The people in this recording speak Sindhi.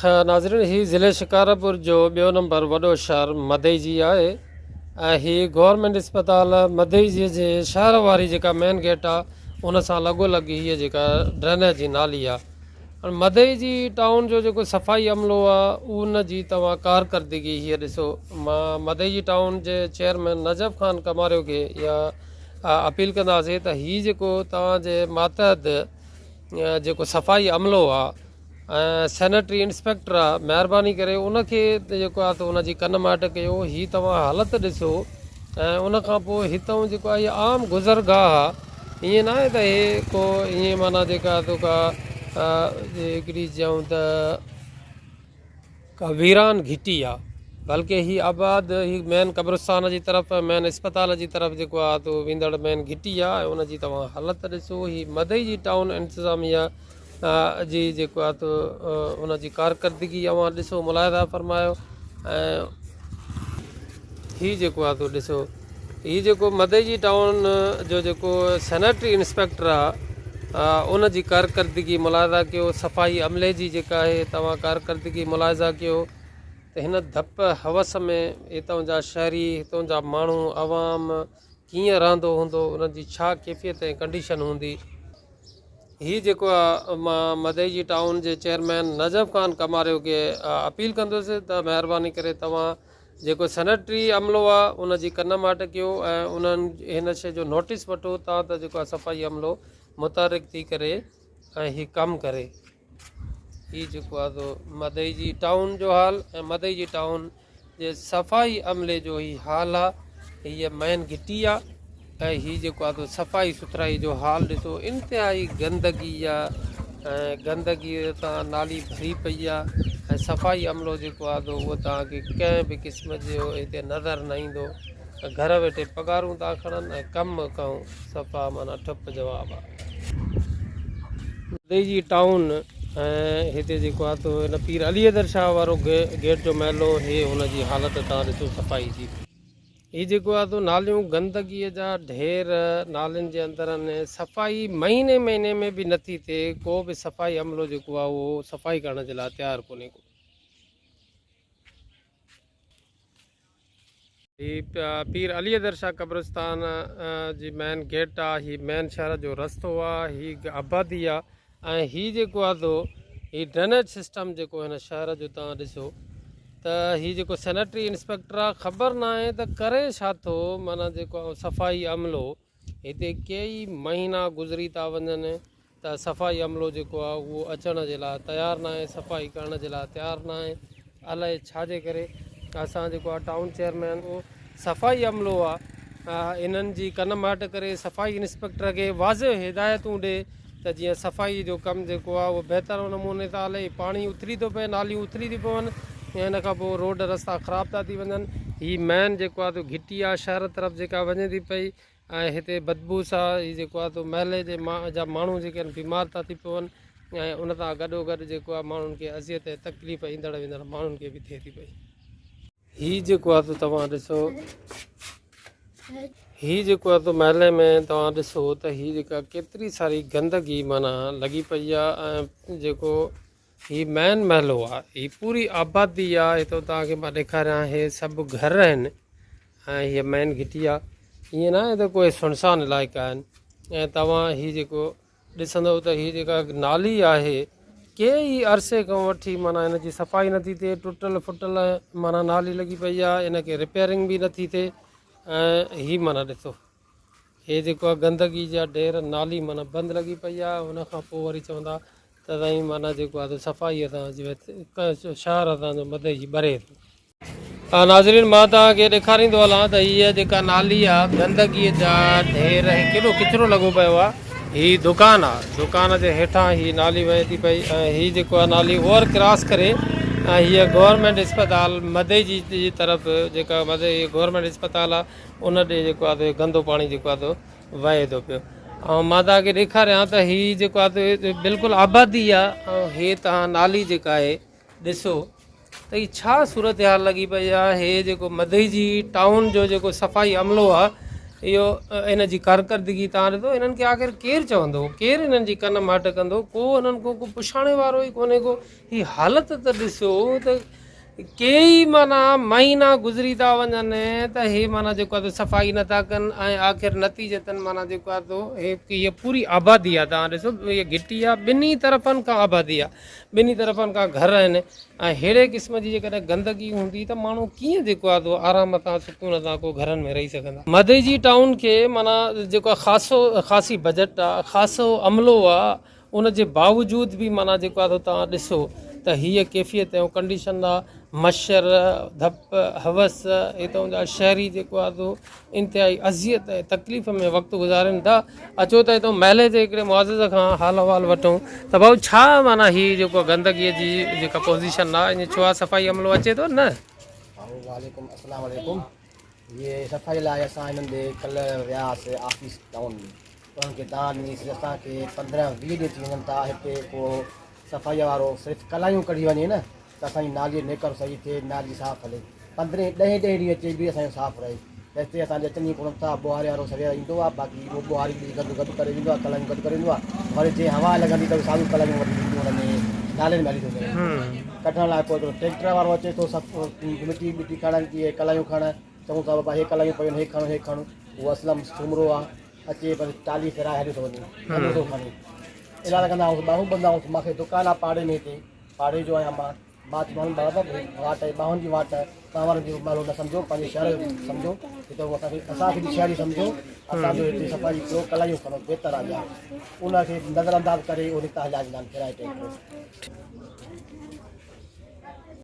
ناظرين هي ضلعي شڪارپور جو ٻيو نمبر وڏو شهر مدئجي آهي ۽ هي گورنمينٽ اسپتال مدئجي جي شهر واري جيڪا مين گيٽ آهي ان سان لڳو لڳ هي جيڪا ڊرينيج جي نالي آهي مدئجي ٽائون جو جيڪو صفائي عملو آهي ان جي توهان ڪارڪردگي هي ڏسو مان مدئجي ٽائون جي چيئرمين نجف خان ڪماريو کي اها اپيل ڪنداسين ته هي جيڪو توهان جي ماتحت جيڪو صفائي عملو آهي ۽ سينيٽري انسپيڪٽر آ مهرباني ڪري ان کي جيڪو آ ته ان جي ڪن ماٽ ڪيو هي توهان حالت ڏسو ۽ ان کان پوء هتئون جيڪو آ هي عام گذر گاهه آ ائين ناهي ته هي ڪو ائين معنيٰ جيڪا تو ڪا هڪڙي چئون ته ڪا ويران گهٽي آ بلڪه هي آباد هي مين قبرستان جي طرف مين اسپتال جي طرف جيڪو آ تو ويندڙ مين گهٽي آ ۽ ان جي توهان حالت ڏسو هي مدئي جي ٽائون انتظاميه جي جيڪو آهي ته ان جي ڪارڪردگي اوهان ڏسو ملاحظه فرمايو ۽ هي جيڪو آهي ته ڏسو هي جيڪو مدئجي ٽائون جو جيڪو سينيٽري انسپيڪٽر آهي ان جي ڪارڪردگي ملاحظه ڪيو صفائي عملي جي جيڪا آهي توهان ڪارڪردگي ملاحظه ڪيو ته هن ڌپ حوس ۾ هتان جا شهري هتان جا ماڻهو عوام ڪيئن رهندو هوندو انهن جي ڇا ڪيفيت ۽ ڪنڊيشن هوندي هي جيڪو آ مان مدئجي ٽائون جي چيئرمين نجف خان ڪماريو کي اپيل ڪندس ته مهرباني ڪري توهان جيڪو سينيٽري عملو آ ان جي ڪن ماٽ ڪيو ۽ انهن هن شي جو نوٽيس وٺو تان ته جيڪو آ صفائي عملو متحرڪ ٿي ڪري ۽ هي ڪم ڪري. هي جيڪو آ سو مدئجي ٽائون جو حال ۽ مدئجي ٽائون جي صفائي عملي جو هي حال آ. هيء مين گهٽي آ ۽ هي جيڪو آ سو صفائي سٿرائي جو حال ڏسو انتهائي گندگي آ ۽ گندگي تان نالي ڀري پئي آ ۽ صفائي عملو جيڪو آ سو اهو توهان کي ڪنهن به قسم جو هتي نظر نه ايندو. گهر ويٺي پگهارون ٿا کڻن ۽ ڪم کان صفا معنيٰ ٺپ جواب آ. مدئجي ٽائون ۽ هتي جيڪو آ سو هن پير علي حيدر شاهه وارو گيٽ جو محلو هي هن جي حالت تان ڏسو صفائي جي. هي جيڪو آ سو ناليون گندگي جا ڍير نالين جي اندر آهن صفائي مهيني مهيني ۾ به نٿي ٿئي ڪو به صفائي عملو جيڪو آ اهو صفائي ڪرڻ جي لاء تيار ڪونهي ڪو. هي پير علي حيدر شاهه قبرستان جي مين گيٽ آ هي مين شهر جو رستو آ هي آبادي آ ۽ هي جيڪو آ سو هي ڊرينيج سسٽم جيڪو هن شهر جو تان ڏسو ته هي جيڪو سينيٽري انسپيڪٽر آ خبر ناهي ته ڪري ڇا ٿو معنيٰ جيڪو صفائي عملو هتي ڪيئي مهينا گذري ٿا وڃن ته صفائي عملو جيڪو آهي اهو اچڻ جي لاء تيار ناهي صفائي ڪرڻ جي لاء تيار ناهي الائي ڇا جي ڪري اسان جيڪو آهي ٽائون چيئرمين صفائي عملو آهي انهن جي ڪن ماٽ ڪري صفائي انسپيڪٽر کي واضح هدايتون ڏي ته جيئن صفائي جو ڪم جيڪو آهي اهو بهتر نموني سان هلي پاڻي اٿلي ٿو پئي ناليون اٿلي ٿيون پون ۽ ان کان پوء روڊ رستا خراب ٿا ٿي وڃن هي مين جيڪو آهي سو گهٽي آهي شهر طرف جيڪا وڃي ٿي پئي ۽ هتي بدبو سان هي جيڪو آهي سو محلي جي جا ماڻهو جيڪي آهن بيمار ٿا ٿي پون ۽ ان سان گڏو گڏ جيڪو آهي ماڻهن کي اذيت ۽ تڪليف ايندڙ ويندڙ ماڻهن کي به ٿئي ٿي پئي. هي جيڪو آهي سو توهان ڏسو هي جيڪو آهي سو محلي ۾ توهان ڏسو ته هي جيڪا ڪيتري ساري گندگي معنيٰ لڳي پئي آهي ۽ جيڪو هي مين محلو آهي هي پوري آبادي آهي هتو توهان کي مان ڏيکاريان هي سڀ گهر آهن ۽ هي مين گهٽي آهي ائين نه آهي ته ڪوئي سنسان علائقا آهن ۽ توهان هي جيڪو ڏسندؤ ته هي جيڪا نالي آهي ڪيئي عرصي کان وٺي معنيٰ هن جي صفائي نٿي ٿئي ٽٽل ڦٽل معنيٰ نالي لڳي پئي آهي ان کي رپيئرنگ به نٿي ٿئي ۽ هي معنيٰ ڏسو هي جيڪو آهي گندگي جا ڍير نالي معنيٰ بند لڳي پئي آهي ان کان پوء وري چوندا ته سائين معنيٰ جيڪو آهي صفائي اسان جي شهر اسان جو مدئي جي ٻري ٿو. ناظرين مان توهان کي ڏيکاريندو هلان ته هيء جيڪا نالي آ گندگي جا ڍير هي ڪيڏو ڪچرو لڳو پيو آ هي دڪان آ دڪان جي هيٺان هي نالي وهي ٿي پئي ۽ هي جيڪو آ نالي اوور ڪراس ڪري ۽ هيء گورنمينٽ اسپتال مدئجي جي طرف جيڪا مدئي گورنمينٽ اسپتال آ ان ڏي جيڪو آ سو گندو پاڻي جيڪو آ سو وهي ٿو پيو ۽ مان توهان کي ڏيکاريان ته هي جيڪو آ سو بلڪل آبادي آ ۽ هي توهان نالي جيڪا آهي ڏسو ته هي ڇا صورتحال لڳي پئي آ هي جيڪو مدئي جي ٽائون جو جيڪو صفائي عملو آ اهو ان جي ڪارڪردگي تان ڏسو انهن کي آخر ڪير چوندو ڪير انهن جي ڪن ماٽ ڪندو ڪو انهن کان ڪو پڇاڻي وارو ئي ڪونهي ڪو هي حالت ته ڏسو ته ڪيئي معنيٰ مهينا گذري ٿا وڃن ته هي معنيٰ جيڪو آهي صفائي نٿا ڪن ۽ آخر نتيجتن معنيٰ جيڪو آهي سو هي هيء پوري آبادي آهي توهان ڏسو هيء گهٽي آهي ٻنهي طرفن کان آبادي آهي ٻنهي طرفن کان گهر آهن ۽ ههڙي قسم جي جيڪڏهن گندگي هوندي ته ماڻهو ڪيئن جيڪو آهي سو آرام سان سڪون سان ڪو گهرن ۾ رهي سگهندا. مدئجي ٽائون کي معنيٰ جيڪو آهي خاصو خاصي بجيٽ آهي خاصو عملو آهي ان جي باوجود به معنيٰ جيڪو آهي سو توهان ڏسو ته هيء ڪيفيت ۽ ڪنڊيشن آ، مڇر، ڌپ، هوس، هتان جا شهري جيڪو آهي سو انتهائي اذيت ۽ تڪليف ۾ وقت گذارين ٿا. اچو ته هتان محلي جي هڪڙي معزز کان حال احوال وٺون ته ڀائو ڇا معنيٰ هي جيڪو گندگيء جي جيڪا پوزيشن آ ائين ڇو آ صفائي عملو اچي ٿو نه؟ ڀائو وعليڪم السلام عليڪم هي صفائي لاء اسان هنن ڏي ڪلهه ويا هئاسي آفيس ٽائون ۾ انهن کي دانهن ڏني سي اسان کي 15 20 ڏينهن ٿي وڃن ٿا هتي ڪو صفائي وارو صرف ڪلايون ڪڍي وڃي نه ته اسان جي نالي نيڪر صحيح ٿئي نالي صاف هلي پندرهين ڏهين ڏهين ڏينهن اچي به اسان جو صاف رهي تيستائين اسان ڏي اچن ئي ڪونه ٿا ٻوهاري وارو سوير ايندو آهي باقي اهو ٻوهاري ڏئي گند گڏ ڪري ويندو آهي ڪلايون گڏ ڪري ويندو آهي وري جي هوا لڳندي ته ساڳيون ڪلايون وٺي وينديون ان ۾ نالين ۾ هلي ٿو وڃي ڪڍڻ لاء پوء هڪڙو ٽريڪٽر وارو اچي ٿو سڀ مٽي ٻٽي کڻڻ ڪي ڪلايون کڻ چئون ٿا بابا هي ڪلايون پيون هي کڻ هي کڻ اهو اسلم سومرو آهي اچي بس ٽالي ڦيرائي هليو ٿو وڃي گندو ٿو کڻي اعلان ڪندا آهيون ٻانهون ٻندا آهيون مانکي دڪان آهي پاڙي ۾ هتي پاڙي جو آهيان مان مان چيومانس بابا هي واٽ آهي ٻانهن جي واٽ آهي توهان وارن جو محلو نه سمجهو پنهنجي شهر جو سمجهو هتي اسان کي اسان کي به شهري سمجهو اسان جو هتي صفائي ڪيو ڪلايون کڻو بهتر آهي ان کي نظر انداز ڪري اهو نڪتا هليا ويندا آهن ڦيرائي ٽيڪٽر.